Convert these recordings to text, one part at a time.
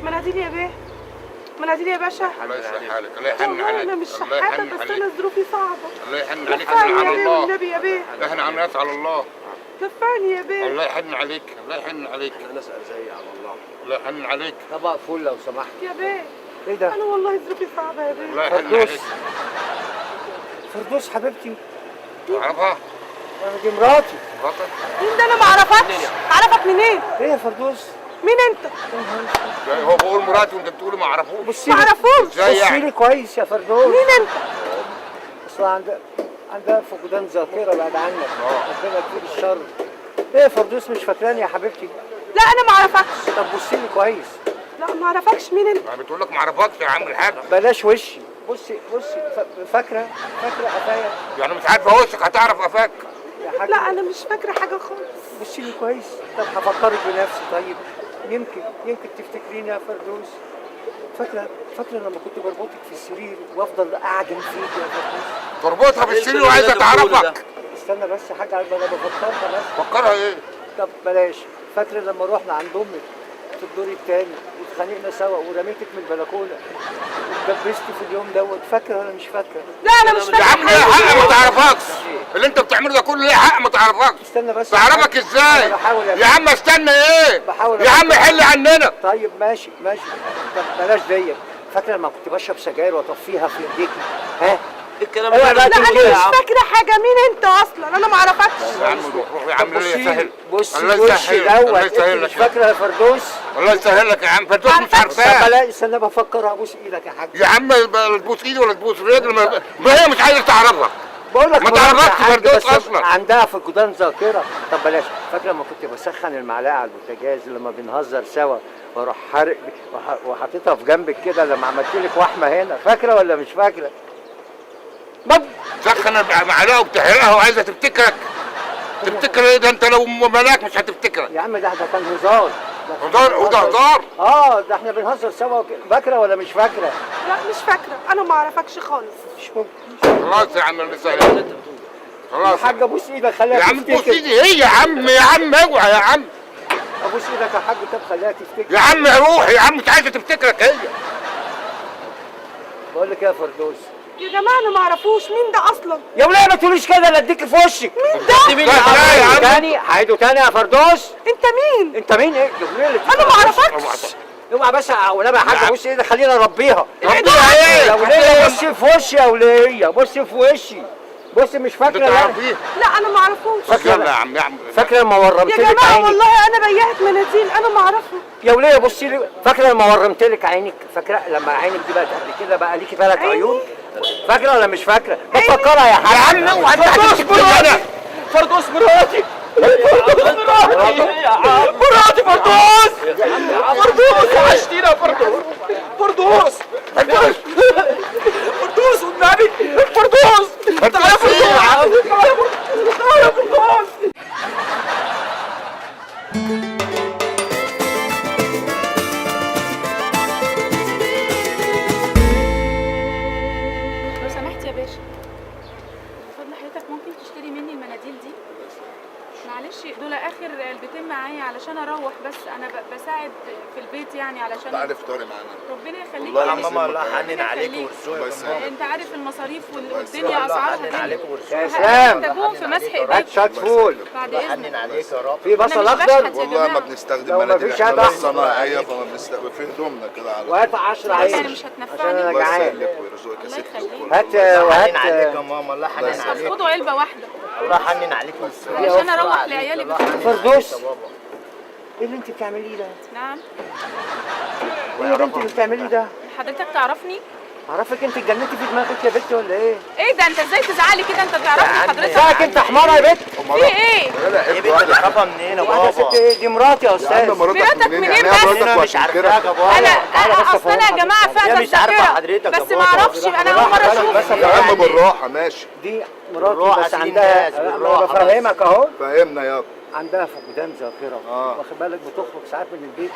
مناديل يا بيه، مناديل يا باشا. الله يصلح حالك، الله يحن والله عليك. انا مش الله شحاته، يحن بس عليك. انا ظروفي صعبة. الله يحن عليك. احنا نفعني على يا بيه الله، والنبي يا بيه، احنا على الناس على الله. نفعني يا بيه. الله يحن عليك، الله يحن عليك. احنا نسال زي على الله. الله يحن عليك. طبق فول لو سمحت. يا بيه ايه ده؟ انا والله ظروفي صعبة يا بيه. الله يحن فردوس. عليك. فردوس حبيبتي، تعرفها؟ انا دي مراتي. مراتك؟ مين ده؟ انا ما اعرفكش. اعرفك منين؟ ايه يا فردوس؟ مين انت؟ هو بقول مراتي وانت بتقول ما اعرفوش. بصي ما لي، اعرفوش. ازاي بصي يعني؟ لي كويس يا فردوس. مين انت؟ اصل عندها فقدان ذاكره بعد عنك، ربنا يكفيك الشر. ايه يا فردوس مش فاكراني يا حبيبتي؟ لا انا ما اعرفكش. طب بصي لي كويس. لا ما اعرفكش. مين انت؟ ما بتقول لك ما اعرفكش يا عم الحاج. بلاش وشي، بصي بصي. فاكره فاكره قفايا يعني مش عارفه وشك هتعرف قفاك؟ يا حاج؟ لا انا مش فاكره حاجة خالص. بصي لي كويس. طب هفكرك بنفسي. طيب يمكن تفتكريني يا فردوس. فاكره فاكره لما كنت بربطك في السرير وافضل اعجن فيك يا فردوس؟ تربطها في السرير وعايزه تعرفك. استنى بس حاجة، انا بفكرها بس. فكرها ايه؟ طب بلاش. فاكره لما رحنا عند امك في الدور الثاني واتخانقنا سوا ورميتك من البلكونه واتدبست في اليوم دوت؟ فاكره ولا مش فاكره؟ لا انا مش يا فاكره عم ليه حاجة. حق ما تعرفكش؟ اللي انت بتعمله ده كله ليه حق ما تعرفكش؟ استنى بس. تعرفك ازاي؟ أنا بحاول يا عم استنى ايه؟ بحاول يا عم حل عننا. طيب ماشي ماشي. طب بلاش ديت. فاكره لما كنت بشرب سجاير واطفيها في ايديكي؟ ها؟ الكلام اوعى ده بقى لا انا تنكري. مش فاكره حاجة. مين انت اصلا؟ انا ما اعرفكش. يا عم روح روح يا عم، الله بصي يسهل. بصي الله وشي يسهل، الله دوت. انت يسهل مش لك. فاكره يا فردوس؟ الله يسهل لك يا عم فردوس، مش طب عارفاه. بلاش، استنى بفكر. ابوس ايدك يا حاج. يا عم تبوس ايدي ولا تبوس رجلي؟ ما هي مش عايزه تعرفك. بقول لك ما مراتي يا تعرفش حاج، فردوس بس أصلاً. عندها فقدان ذاكره. طب بلاش. فاكره لما كنت بسخن المعلقة على البوتاجاز لما بنهزر سوا واروح حارق وحاططها في جنبك كده لما عملت لك وحمه هنا؟ فاكره ولا مش فاكره؟ ما تسخن معلقه وبتحرقها وعايزه تفتكرك. تفتكر ايه ده؟ انت لو ملاك مش هتفتكرك. يا عم ده كان هزار. ده كان هزار وده هزار. ده احنا بنهزر سوا فاكره ولا مش فاكره؟ لا مش فاكره، انا ما اعرفكش خالص. مش ممكن. خلاص يا عم الله يسهل. خلاص يا حاج ابوس ايدك خليها يا عم تبوس تفتكر. ايدي ايه يا عم؟ يا عم اوعى يا عم. ابوس ايدك يا حاج. طب خليها تفتكر. يا عم روح يا عم، مش عايزه تفتكرك هي. بقول لك ايه يا فردوس؟ يا جماعة انا ما اعرفوش. مين ده اصلا؟ يا وليه ما تقوليش كده، لا اديك في وشك. مين ده؟ مين لا يا عم؟ لا يا عم. تاني هعيده تاني يا فردوس. انت مين؟ انت مين؟ ايه يا وليه اللي انا ما اعرفكش. اوعى بس والنبي يا حاج ابوس ايدك خلينا اربيها. ربيها ايه؟ يا وليه بصي في وشي يا وليه، بصي في وشي. بصي مش انت فاكره لا. تعرفيه؟ لا انا ما اعرفوش. بس يلا يا عم يا عم. فاكره لما ورمت يا لك جماعة عينك؟ والله انا بيعت مناديل، انا ما اعرفه. يا وليه بصي لي. فاكره لما ورمت لك عينك؟ فاكره لما عينك دي بقت قد كده بقى ليكي 3 عيني؟ عيون؟ فاكره ولا مش فاكره؟ ما تفكرها يا حاج. يا عم اوعى انت هتفتكر انا. فردوس مراتي، فردوس مراتي، مراتي فردوس، فردوس وحشتينا يا فردوس، فردوس فردوس فردوس والنبي فردوس، تعالى يا فردوس، تعالى يا فردوس، تعالى يا فردوس. لو سمحت يا باشا، من فضل حضرتك ممكن تشتري مني المناديل دي؟ معلش دول اخر علبتين معايا علشان اروح، بس انا بساعد في البيت يعني علشان تعالي افطري معانا. ربنا يخليك. والله يا العظيم ماما. الله ربنا حنن عليك يخليك. الله يسلمك. انت عارف المصاريف الله والدنيا يسلمك. اسعارها حنن غليت. عليك يا ورزقك. اسلام محتاجوهم في مسح هات ايديك شات فول. بعد الله حنن اذنك. عليك يا رب. في بصل أنا مش اخضر. بشحت يا والله ما جماعة. بنستخدم لو ما مناديل، فيش احنا هات ناس أحمر. صناعية فما بنستخدم في هدومنا كده على وهات 10 عيش يعني مش عشان هتنفعني. انا الله جعان. يسلمك ويرزقك يا الله ستي يخليك. وكل. هات الله وهات حنن عليك يا ماما، الله حنن طب عليك، خدوا علبة واحدة الله حنن عليك ويرزقك. علشان اروح لعيالي الله بس. حنن فردوس. عليك يا بابا. ايه اللي انت بتعمليه ده؟ نعم. ايه يا بنتي اللي بتعمليه ده؟ حضرتك تعرفني؟ اعرفك انت اتجننتي في دماغك يا بنتي ولا ايه؟ ايه ده، انت ازاي تزعلي كده؟ انت تعرفني حضرتك؟ ساعك انت حماره يا بنت. في ايه؟ لا ايه عيب بنت واحدة. تعرفها منين يا واحدة ست بابا؟ ايه دي مراتي يا يا عم استاذ. مراتك مراتك منين؟ منين يعني بس؟ هي مراتك انا مش عارفاك وهتنكرك؟ يا بابا. انا تعالى بس اصل انا يا أفهمك. جماعة هي فاقده مش عارفه الذاكرة حضرتك يا بس بابا. ما اعرفش، انا اول مرة بالراحة اشوفك. بس يا عم بالراحة ماشي. دي مراتي بالراحة بس سيب عندها، الناس، انا بالراحة بس. بفهمك اهو، فهمنا يابا. عندها فقدان ذاكره. واخد بالك؟ بتخرج ساعات من البيت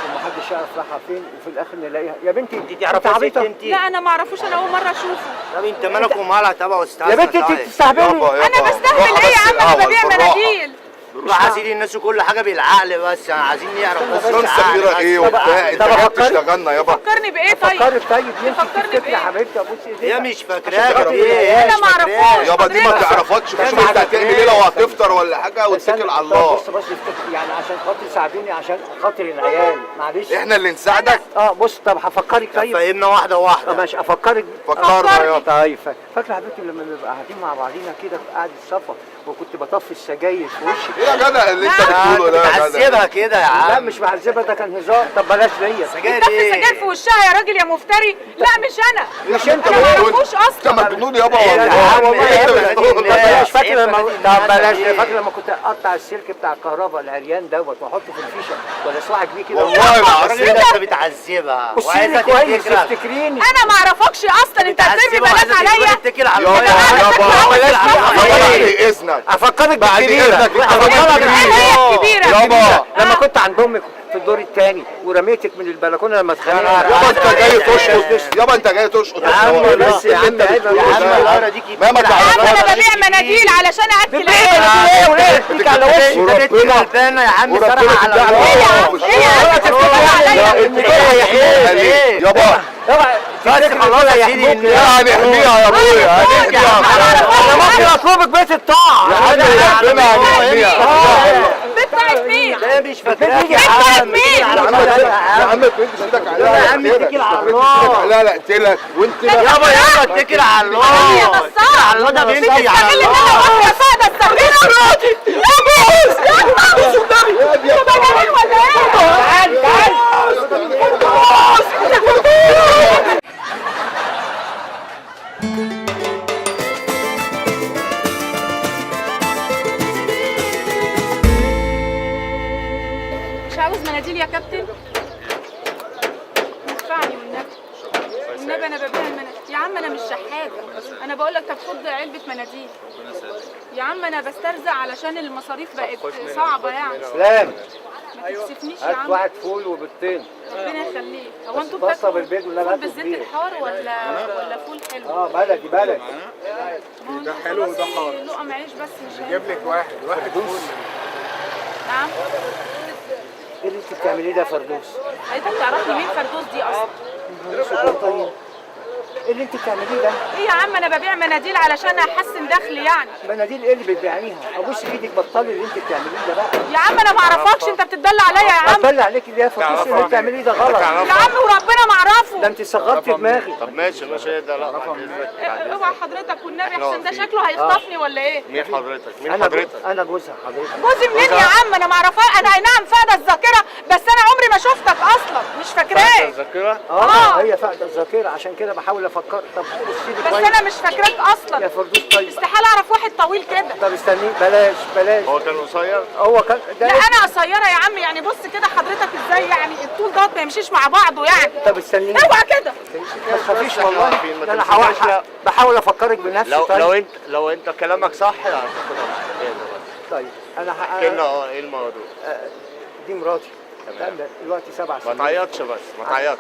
ومحدش يعرف رايحة فين، وفي الاخر نلاقيها. يا بنتي انت تعرفي يا ست عبيطه. انت؟ لا انا ما اعرفوش، انا اول مرة اشوفه. طب انت مالك ومالها؟ تبع استاذ. يا بنتي انت بتستهبلي. يابا يابا انا بستهبل بالراحة ايه يا بس عم؟ انا الأول، ببيع بالراحة. مناديل. بالراحة يا سيدي، الناس كل حاجة بالعقل، بس يعني عايزين نعرف بس. لون سميرة ايه وبتاع؟ انت جاي تشتغلنا يابا. فكرني بايه طيب؟ فكرت طيب يمكن فكرني تفتكري بإيه؟ يا حبيبتي، ابوس ايديك. هي مش فاكراك ايه؟ انا ما اعرفوش يابا دي ما حضرتك. تعرفكش، شوف انت هتعمل ايه لو هتفطر ولا حاجة، واتكل على الله. بص بص افتكر يعني عشان خاطر ساعدوني، عشان خاطر العيال، معلش. احنا اللي نساعدك؟ بص، طب هفكرك طيب. فهمنا واحدة واحدة. ماشي افكرك. فكرنا يابا. طيب فاكره حبيبتي لما بنبقى قاعدين مع بعضينا كده في قعدة صفا، وكنت بطفي السجاير في وشك؟ ايه يا جدع اللي انت بتقوله ده يا جدع؟ بتعذبها كده يا عم. لا مش بعذبها، ده كان هزار. طب بلاش ديت. سجاير بتطفي ايه؟ سجاير في وشها يا راجل يا مفتري. لا مش انا، مش انت انا ما مجنون. اعرفوش انت اصلا. مجنون يابا إيه والله. يا عم؟ إيه إيه انت يا بتقوله بني ده؟ بلاش. فاكر لما عيب طب بلاش بني. فاكر لما كنت اقطع السلك بتاع الكهرباء العريان دوت واحطه في الفيشه ولا اسوعك بيه كده؟ والله الراجل العظيم ده انت بتعذبها بصي وعايزة لي كويس، تفتكرك. افتكريني. انا ما اعرفكش اصلا، انت هترمي بتعذبها بنات وعايزة عليا. تتكل على يابا الله. يابا اتكل على الله. بعد اذنك، افكرك بعد بالكبيره. اذنك انت افكرك راجل ايه كبير. هي الكبيرة؟ يابا لما كنت عند امك في الدور الثاني ورميتك من البلكونه لما اتخانقنا. يابا انت جاي تشقط، يابا انت جاي تشقط. يا عم بس يا عم، عيب يا عم يا القرا دي ما ما يا عم انا تعرفهاش. ببيع مناديل علشان اكل عيش. ايه وليه تيجي على وشي؟ انت بنت غلبانه يا عم، وربنا صراحة على تدعي الله. ايه يا عم؟ ايه يا عم تفتكر عليا؟ انت ايه يابا؟ اوعى تفتكر خلاص إن يا سيدي، يحموك. يا هنحميها يا ابويا، هنحميها. انا ممكن اطلبك بيت الطاعة. يا عم ربنا هنحميها. بتاعت مين؟ ده مش فاكراك يا بتاعت عم. مين؟ يا عم ما تمدش ايدك عليها. يا عم اتكل على الله. لا لا اقتلك وانت يابا يابا اتكل على الله. يا اتكل نصاب، على الله، ده بيمشي على بتستغل ان الله. انا واقفة فاقده الذاكرة. يا بوس يا انتوا مجانين ولا ايه؟ تعال تعال. مش عاوز مناديل يا كابتن؟ ادفعني والنبي، والنبي انا ببيع المناديل يا عم، انا مش شحاته، انا بقول لك طب خد علبة مناديل يا عم، انا بسترزق علشان المصاريف بقت صعبة يعني. سلام. ما تكسفنيش يا هات عم. واحد فول وبيضتين. ربنا يخليك. هو بس انتوا بصة بتاكلوا بالبيض ولا فول هاتوا بالزيت كبير. الحار ولا فول حلو؟ بلدي بلدي. ما هو ده انتوا حلو وده خلاص حار. لقم عيش بس مش جيب هينفع. لك واحد واحد فول. نعم. ايه اللي انت بتعمليه ده يا فردوس؟ حضرتك تعرفني مين فردوس دي اصلا؟ طيب ايه اللي انت بتعمليه ده؟ ايه يا عم، انا ببيع مناديل علشان احسن دخلي يعني. مناديل ايه اللي بتبيعيها؟ ابوس ايدك، بطلي اللي انت بتعمليه ده بقى. يا عم انا ما اعرفكش، انت بتتدلع عليا يا عم. بطلي عليك اللي يا فردوس، اللي بتعمليه ده غلط. يا عم وربنا ما اعرفه. ده انت صغرتي دماغي. طب ماشي ماشي، ده لا بعد اذنك بعد اذنك. اوعى حضرتك والنبي، احنا احسن ده واقفين. شكله هيخطفني ولا ايه؟ مين حضرتك؟ مين انا حضرتك؟ انا جوزها حضرتك. جوزي منين يا عم؟ انا ما اعرفها، انا اي نعم فاقده الذاكرة، بس انا عمري ما شفتك اصلا، مش فاكراك. الذاكرة؟ هي فاقده الذاكرة، عشان كده بحاول افكر. طب بصي لي بس كويس. انا مش فاكراك اصلا. يا فردوس طيب. استحالة اعرف واحد طويل كده. طب استني، بلاش بلاش. هو كان قصير؟ هو كان ده. لا انا قصيرة يا عم يعني، بص كده حضرتك ازاي يعني الطول دوت ما يمشيش مع بعضه يعني. طب استنيني. اوعى كده. ما تخافيش والله، ما ده انا تمسكهاش، لا. بحاول افكرك بنفسي. لو طيب. لو انت كلامك صح هتاخدها معاك. طيب انا احكي لنا ايه الموضوع؟ دي مراتي. تمام. دلوقتي 7 سنين. ما تعيطش بس، ما تعيطش.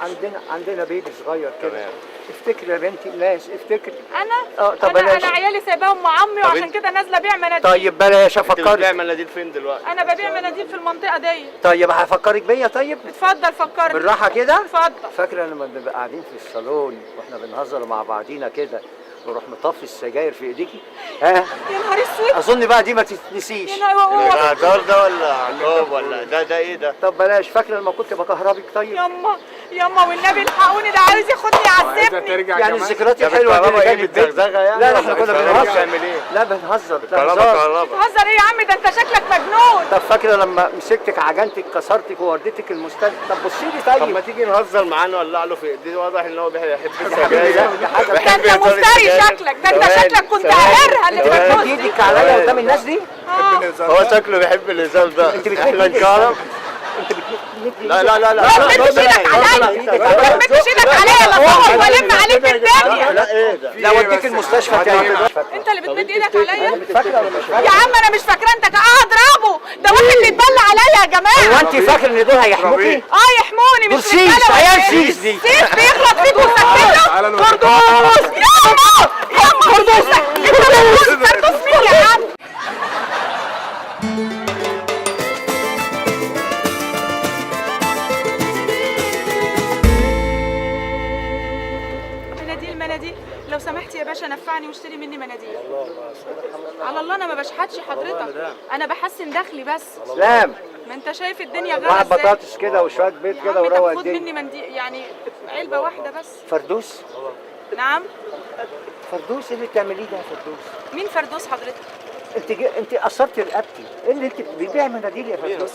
عندنا بيبي صغير كده. افتكري يا بنتي الناس، افتكري. انا طب بلاش. انا عيالي سايباهم مع عمي، وعشان كده نازله ابيع مناديل. طيب بلاش افكرك. انت بتبيع مناديل فين دلوقتي؟ انا ببيع مناديل في المنطقة دي. طيب هفكرك بيا. طيب اتفضل فكرني بالراحة كده. اتفضل. فاكره لما بنبقى قاعدين في الصالون واحنا بنهزر مع بعضينا كده، واروح مطفي السجاير في ايديكي؟ ها؟ يا نهار اسود. اظن بقى دي ما تتنسيش. يا نهار. ده هزار ده ولا عقاب ولا ده ايه ده؟ طب بلاش. فاكره لما كنت بكهربك؟ طيب يما يما والنبي الحقوني، ده عاوز ياخدني يعذبني. يعني الذكريات الحلوة دي اللي كانت بتزغزغه يعني. لا احنا كنا بنهزر. لا بنهزر. كهربا. بتهزر ايه يا عم؟ ده انت شكلك مجنون. طب فاكره لما مسكتك عجنتك كسرتك ووردتك المستشفى؟ طب بصي لي. طيب طب ما تيجي نهزر معاه نولع له في ايديه، واضح ان هو بيحب السجاير. ده انت مفتري شكلك، ده انت شكلك كنت قاهرها اللي انت بتمد ايدك عليا قدام الناس دي؟ هو شكله بيحب الهزار ده. انت احنا نكهرب. انت بتمد. لا لا لا لا، ما تمدش ايدك عليا، ما تمدش ايدك عليا، لا صور والم عليك الدنيا. لا ايه ده؟ لا اوديك المستشفى تاني. انت اللي بتمد ايدك عليا؟ فاكره ولا مش فاكره؟ يا عم انا مش فاكره، انت اضربه ده واحد بيتبلى عليا يا جماعة. هو انت فاكره ان دول هيحموكي؟ يحموني مش دول رجاله سيس، ولا عيال ايه؟ سيس دي. سيس بيغلط فيك وسكتة. فردوس ياما ياما فردوس. انت فردوس مين يا عم؟ دي. لو سمحت يا باشا نفعني واشتري مني مناديل. على الله انا ما بشحتش حضرتك، انا بحسن دخلي بس. سلام. ما انت شايف الدنيا غالية واحد ازاي. بطاطس كده وشوية بيض يا كده عم طب وروق خد الدنيا. مني منديل، يعني علبة واحدة بس. فردوس. نعم. فردوس، ايه اللي بتعمليه ده يا فردوس؟ مين فردوس حضرتك؟ انت قصرتي رقبتي. ايه اللي انت بتبيعي مناديل يا فردوس؟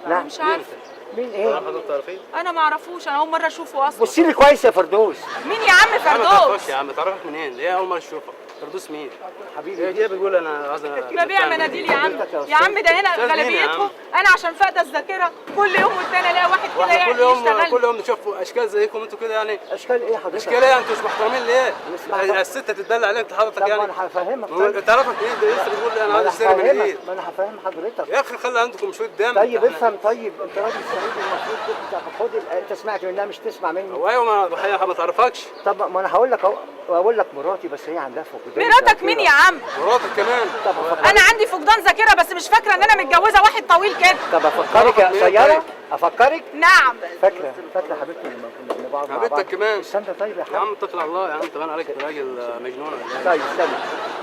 نعم. مش عارفه. مين ايه؟ حضرتك تعرفين؟ انا ما اعرفوش، انا اول مرة اشوفه اصلا. بصي لي كويس يا فردوس. مين يا عم ما فردوس؟ تعرفكش يا عم، تعرفك منين؟ ليه اول مرة اشوفك؟ فردوس مين؟ حبيبي هي جاية بتقول انا عايزه ببيع مناديل يا عم. يا عم ده هنا أستاذ مين يا غالبيتهم عم؟ انا عشان فاقده الذاكرة كل يوم والتاني الاقي واحد كده واحنا يعني كل يوم يشتغل. كل يوم نشوف اشكال زيكم انتوا كده يعني. اشكال ايه حضرتك؟ اشكال ايه؟ انتوا مش محترمين ليه؟ اسمع طب. الست تتدلع عليك حضرتك طب ما يعني. انا هفهمك. طيب تعرفك ايه ده؟ لسه بتقول لي انا ما عايز انا اشتري مناديل. هفهمك، ما انا هفهم حضرتك. يا اخي خلي عندكم شوية دم. طيب افهم. طيب انت راجل سعيد المفروض انت خد انت سمعت منها مش تسمع مني. هو ايوه، ما الحقيقة ما تعرفكش. طب ما انا هقول لك اهو، واقول لك مراتي بس هي عندها فقدان مراتك ذاكرة. مين يا عم؟ مراتك كمان. طب افكرك. انا عندي فقدان ذاكره بس مش فاكره ان انا متجوزة واحد طويل كده. طب افكرك يا قصيرة، افكرك. نعم. فاكره فاكره حبيبتي لما كنا بنقعد مع بعض. حبيبتك كمان. استنى طيب يا يا عم حبيبي. اتكل على الله يا عم، تبان عليك انت راجل مجنون ولا ايه؟ طيب استنى.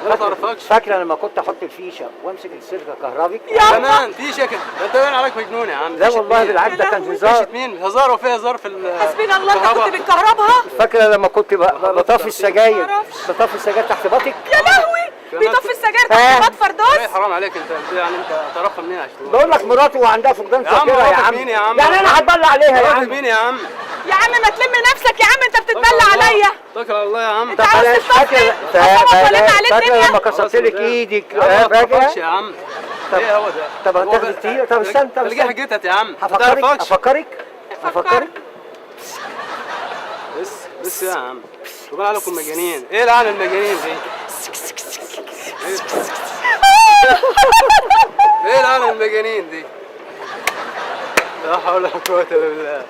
لا ما تعرفكش. فاكره لما كنت احط الفيشه وامسك السلك كهربي؟ كمان في شكل ده، انت باين عليك مجنون يا عم. لا فيشة والله مين؟ بالعكس ده كان هزار. فيشة مين؟ هزار وفي هزار في حسبنا الله، انت الكهرباء. كنت بتكهربها؟ فاكره لما كنت بطفي السجاير، معرفش. بطفي السجاير تحت بطك؟ يا لهوي، بيطفي السجاير تحت بط فردوس؟ ايه حرام عليك انت يعني، انت تعرفها منين عشان تقول؟ بقول لك مراته وعندها فقدان يا عم ذاكره يا مراتك عم. مين يا عم؟ يعني انا هتبلع عليها يا مراتك عم؟ مين يا عم؟ يا عم ما تلم نفسك يا عم، انت بتتبلى عليا. اتكل على الله يا عم. انت عاوز بلاش. تطفي؟ فاكره اصلا وليت عليه فاكره الدنيا. لما كسرت لك ايدك؟ يا عم ما فاكره؟ تعرفكش يا عم. ايه هو ده؟ طب هو هتاخد ده- التقيلة؟ طب استنى، طب تلقاها استنى. جتت يا عم. ما هفكرك تعرفكش. افكرك افكرك. بس بس يا عم، تبان عليكم مجانين. ايه العالم المجانين دي؟ ايه العالم المجانين دي؟ لا حول ولا قوة الا بالله.